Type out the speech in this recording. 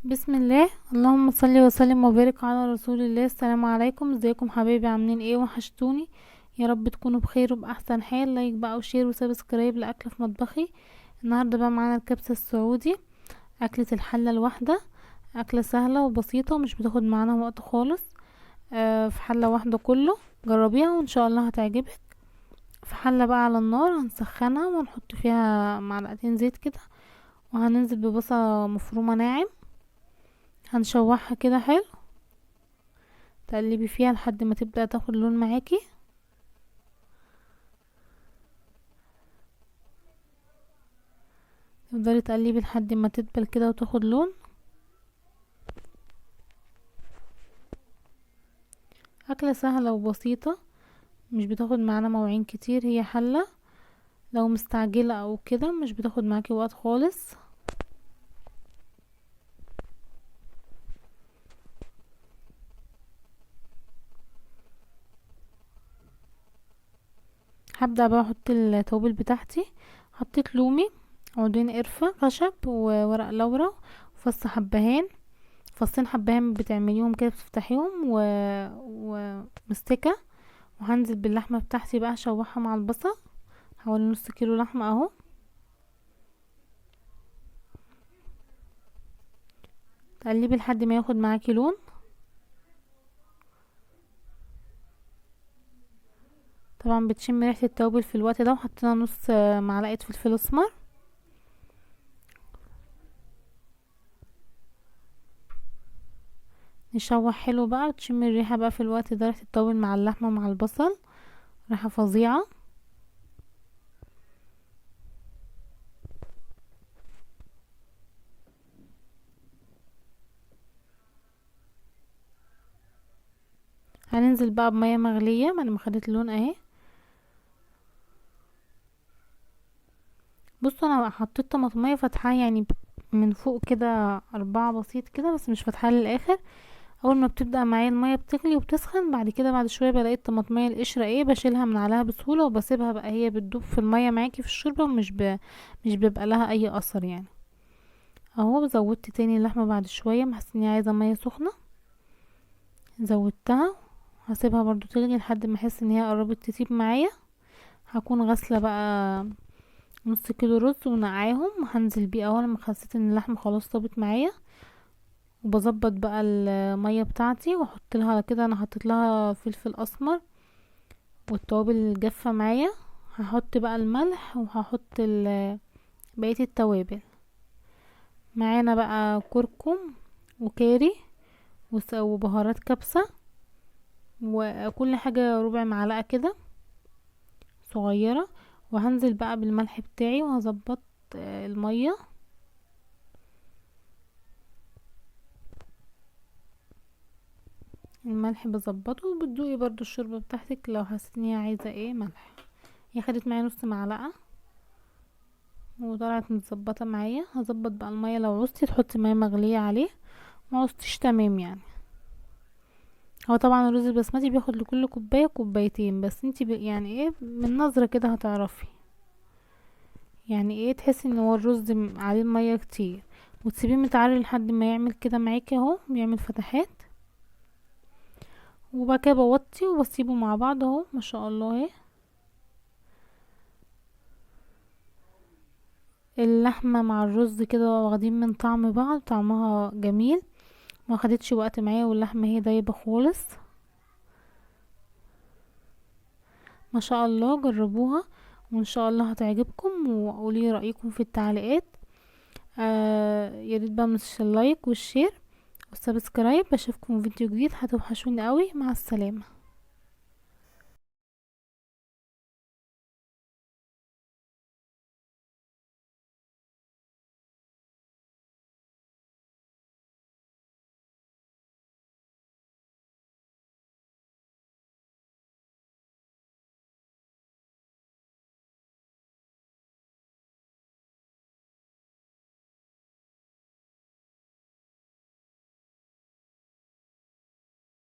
بسم الله. اللهم صل وسلم وبارك على رسول الله. السلام عليكم، ازيكم حبايبي؟ عاملين ايه؟ وحشتوني، يا رب تكونوا بخير وباحسن حال. like بقى و share و subscribe لاكل في مطبخي. النهارده بقى معانا الكبسه السعودي، اكله الحلة الواحدة، اكله سهلة وبسيطة ومش بتاخد معانا وقت خالص. في حله واحدة كله، جربيها وان شاء الله هتعجبك. في حله بقى على النار هنسخنها ونحط فيها معلقتين زيت كده، وهننزل ببصله مفرومه ناعم، هنشوحها كده حلو، تقلبي فيها لحد ما تبدأ تاخد لون معاكي. تفضلي تقلبي لحد ما تدبل كده وتاخد لون. اكلة سهلة وبسيطة، مش بتاخد معانا مواعين كتير، هي حلة لو مستعجلة او كده مش بتاخد معاكي وقت خالص. هبدأ بقى احط التوابل بتاعتي. حطيت لومي، عودين قرفة خشب، وورق لورا، وفص حبهان، فصين حبهان بتعمليهم كده بتفتحيهم، ومستكة. وهنزل باللحمة بتاعتي بقى اشوحها مع البصل، حوالي نص كيلو لحمة اهو. تقلبي لحد ما ياخد معاكي لون. طبعا بتشم ريحة التوابل في الوقت ده. وحطينا نص معلقة فلفل اسمر. نشوح حلو بقى، تشم الريحة بقى في الوقت ده، ريحة التوابل مع اللحمة مع البصل، ريحة فظيعة. هننزل بقى بمية مغلية بعد ما خدت اللون اهي. بصوا انا حطيت طماطمية فاتحاها من فوق كده 4 بسيط كده، بس مش فاتحاها للاخر. اول ما بتبدأ معايا المية بتغلي وبتسخن، بعد كده بعد شوية بلاقي الطماطمية القشرة بشيلها من عليها بسهولة، وبسيبها بقى هي بتدوب في المية معاكي في الشوربة، ومش مش بيبقى لها اي اثر. اهو زودت تاني اللحمة بعد شوية، ما حسيت اني عايزة مية سخنة زودتها. هسيبها برضو تغلي لحد ما احس ان هي قربت تسيب معايا. هكون غاسلة بقى نص كيلو رز ونقعاهم، وهنزل بيه اول ما حسيت ان اللحمة خلاص طابت معايا. وبظبط بقى المية بتاعتي واحط لها كده، انا حطيت لها فلفل اسمر والتوابل الجافه معايا. هحط بقى الملح وهحط بقية التوابل معانا بقى، كركم وكاري وبهارات كبسة وكل حاجة ربع معلقه كده صغيرة. وهنزل بقى بالملح بتاعي وهظبط المية. الملح بظبطه، وبتدوقي برضو الشوربة بتاعتك لو حسيتي ان هي عايزه ملح. هي خدت معايا نص معلقه وطلعت متظبطه معايا. هظبط بقى المية، لو عوزتي تحطي مية مغليه عليه، ما عوزتيش تمام. هو طبعا الرز البسمتي بياخد لكل كوباية كوبايتين، بس انتي من نظره كده هتعرفي تحسي ان هو الرز عليه المية كتير، وتسيبيه متعري لحد ما يعمل كده معاكي اهو، بيعمل فتحات. وبعد كده بوطي وبسيبه مع بعض اهو، ما شاء الله اهي اللحمة مع الرز كده واخدين من طعم بعض، طعمها جميل، ما خدتش وقت معايا، واللحمة هي دايبه خالص ما شاء الله. جربوها وان شاء الله هتعجبكم، وقولي رايكم في التعليقات. يا ريت بقى مش ال like وال share وال subscribe. اشوفكم في فيديو جديد، هتوحشوني قوي. مع السلامة.